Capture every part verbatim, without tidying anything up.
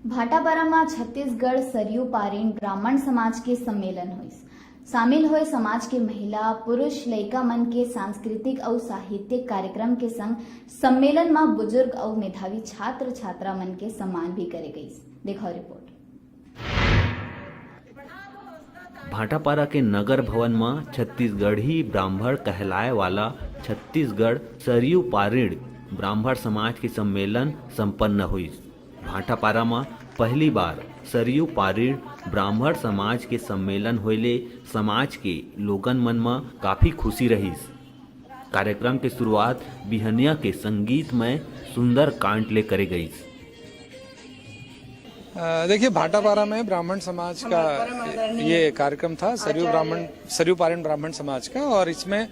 भाटापारा म छत्तीसगढ़ सरयू पारीण ब्राह्मण समाज के सम्मेलन होइस। शामिल होए समाज के महिला, पुरुष, लइका मन के सांस्कृतिक अउ साहित्यिक कार्यक्रम के संग सम्मेलन म बुजुर्ग अउ मेधावी छात्र छात्रा मन के सम्मान भी करे गइस। देखो रिपोर्ट। भाटापारा के नगर भवन म छत्तीसगढ़ी ब्राह्मण कहलाए वाला छत्तीसगढ़ सरयू पारीण ब्राह्मण समाज के सम्मेलन संपन्न होइस। भाटापारा म पहली बार सरयू पारीण ब्राह्मण समाज के सम्मेलन होए ले समाज के लोगन मन म काफी खुशी रहिस। कार्यक्रम के शुरुआत बिहनिया के संगीतमय सुंदरकांड ले करे गइस। अ, देखिए, भाटापारा में ब्राह्मण समाज का ये कार्यक्रम था, सरयू ब्राह्मण, सरयू पारीण ब्राह्मण समाज का, और इसमें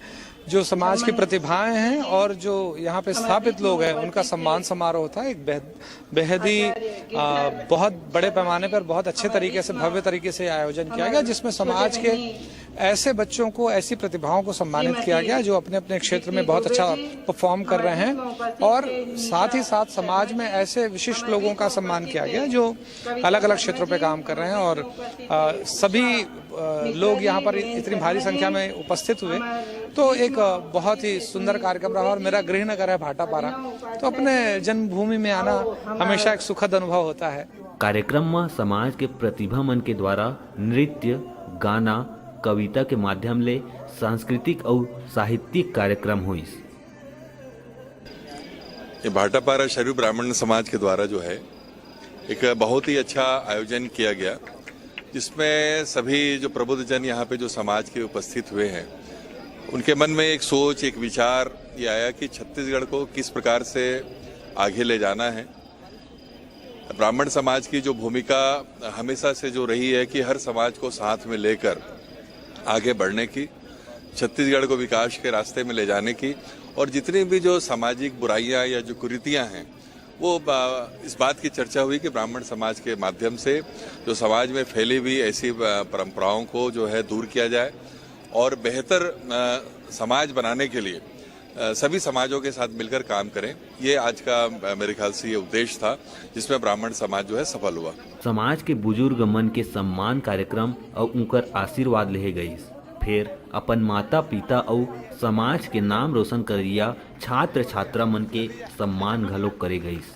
जो समाज की प्रतिभाएं हैं और जो यहाँ पे स्थापित लोग हैं, उनका सम्मान समारोह था। एक बेहद, बेहद ही अ, बहुत बड़े पैमाने पर, बहुत अच्छे तरीके से, भव्य तरीके से आयोजन किया गया, जिसमें समाज के ऐसे बच्चों को, ऐसी प्रतिभाओं को सम्मानित किया गया जो अपने अपने क्षेत्र में बहुत अच्छा परफॉर्म कर रहे हैं, और साथ ही साथ समाज में ऐसे विशिष्ट लोगों का सम्मान किया गया जो अलग अलग क्षेत्रों पर काम कर रहे हैं, और अ, सभी अ, लोग यहाँ पर इतनी भारी संख्या में उपस्थित हुए, तो एक अ, बहुत ही सुंदर कार्यक्रम रहा। और मेरा गृह नगर है भाटापारा, तो अपने जन्मभूमि में आना हमेशा एक सुखद अनुभव होता है। कार्यक्रम म समाज के प्रतिभा मन के द्वारा नृत्य, गाना, कविता के माध्यम ले सांस्कृतिक अउ साहित्यिक कार्यक्रम होइस। ये भाटापारा सरयू ब्राह्मण समाज के द्वारा जो है, एक बहुत ही अच्छा आयोजन किया गया, जिसमें सभी जो प्रबुद्ध जन यहाँ पे जो समाज के उपस्थित हुए हैं, उनके मन में एक सोच, एक विचार ये आया कि छत्तीसगढ़ को किस प्रकार से आगे ले जाना है। ब्राह्मण समाज की जो भूमिका हमेशा से जो रही है कि हर समाज को साथ में लेकर आगे बढ़ने की, छत्तीसगढ़ को विकास के रास्ते में ले जाने की, और जितनी भी जो सामाजिक बुराइयां या जो कुरीतियां हैं, वो अ, इस बात की चर्चा हुई कि ब्राह्मण समाज के माध्यम से जो समाज में फैली हुई ऐसी अ, परंपराओं को जो है दूर किया जाए और बेहतर अ, समाज बनाने के लिए अ, सभी समाजों के साथ मिलकर काम करें। ये आज का अ, मेरे ख्याल से ये उद्देश्य था, जिसमें ब्राह्मण समाज जो है सफल हुआ। समाज के बुजुर्ग मन के सम्मान कार्यक्रम अउ उंकर आशीर्वाद लेहे गइस। फेर अपन माता पिता अउ समाज के नाम रोशन करइया छात्र छात्रा मन के सम्मान घलोक करे गइस।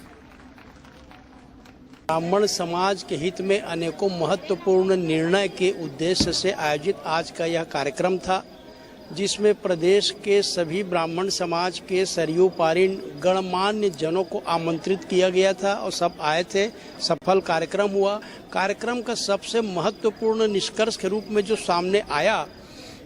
ब्राह्मण समाज के हित में अनेकों महत्वपूर्ण निर्णय के उद्देश्य से आयोजित आज का यह कार्यक्रम था, जिसमें प्रदेश के सभी ब्राह्मण समाज के सरयू पारीण गणमान्य जनों को आमंत्रित किया गया था और सब आए थे। सफल कार्यक्रम हुआ। कार्यक्रम का सबसे महत्वपूर्ण निष्कर्ष के रूप में जो सामने आया,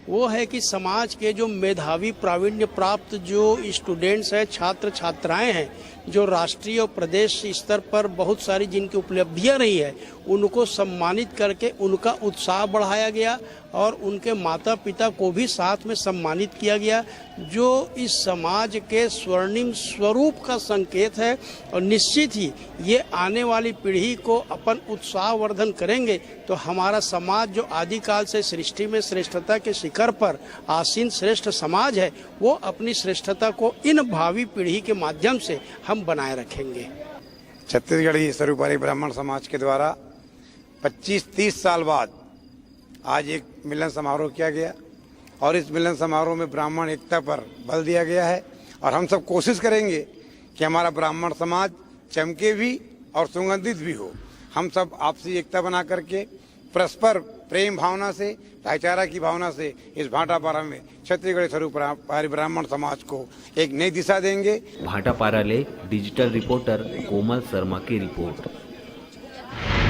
वो है कि समाज के जो मेधावी, प्रावीण्य प्राप्त जो स्टूडेंट्स हैं, छात्र छात्राएं हैं, जो राष्ट्रीय और प्रदेश स्तर पर बहुत सारी जिनकी उपलब्धियां रही है, उनको सम्मानित करके उनका उत्साह बढ़ाया गया और उनके माता पिता को भी साथ में सम्मानित किया गया, जो इस समाज के स्वर्णिम स्वरूप का संकेत है। और निश्चित ही ये आने वाली पीढ़ी को अपन उत्साहवर्धन करेंगे, तो हमारा समाज, जो आदिकाल से सृष्टि में श्रेष्ठता के शिखर पर आसीन श्रेष्ठ समाज है, वो अपनी श्रेष्ठता को इन भावी पीढ़ी के माध्यम से हम बनाए रखेंगे। छत्तीसगढ़ी स्वरूपारी ब्राह्मण समाज के द्वारा पच्चीस तीस साल बाद आज एक मिलन समारोह किया गया और इस मिलन समारोह में ब्राह्मण एकता पर बल दिया गया है और हम सब कोशिश करेंगे कि हमारा ब्राह्मण समाज चमके भी और सुगंधित भी हो। हम सब आपसी एकता बना करके परस्पर प्रेम भावना से, भाईचारा की भावना से इस भाटापारा में छत्तीसगढ़ी स्वरूप ब्राह्मण समाज को एक नई दिशा देंगे। भाटापारा ले डिजिटल रिपोर्टर कोमल शर्मा की रिपोर्ट।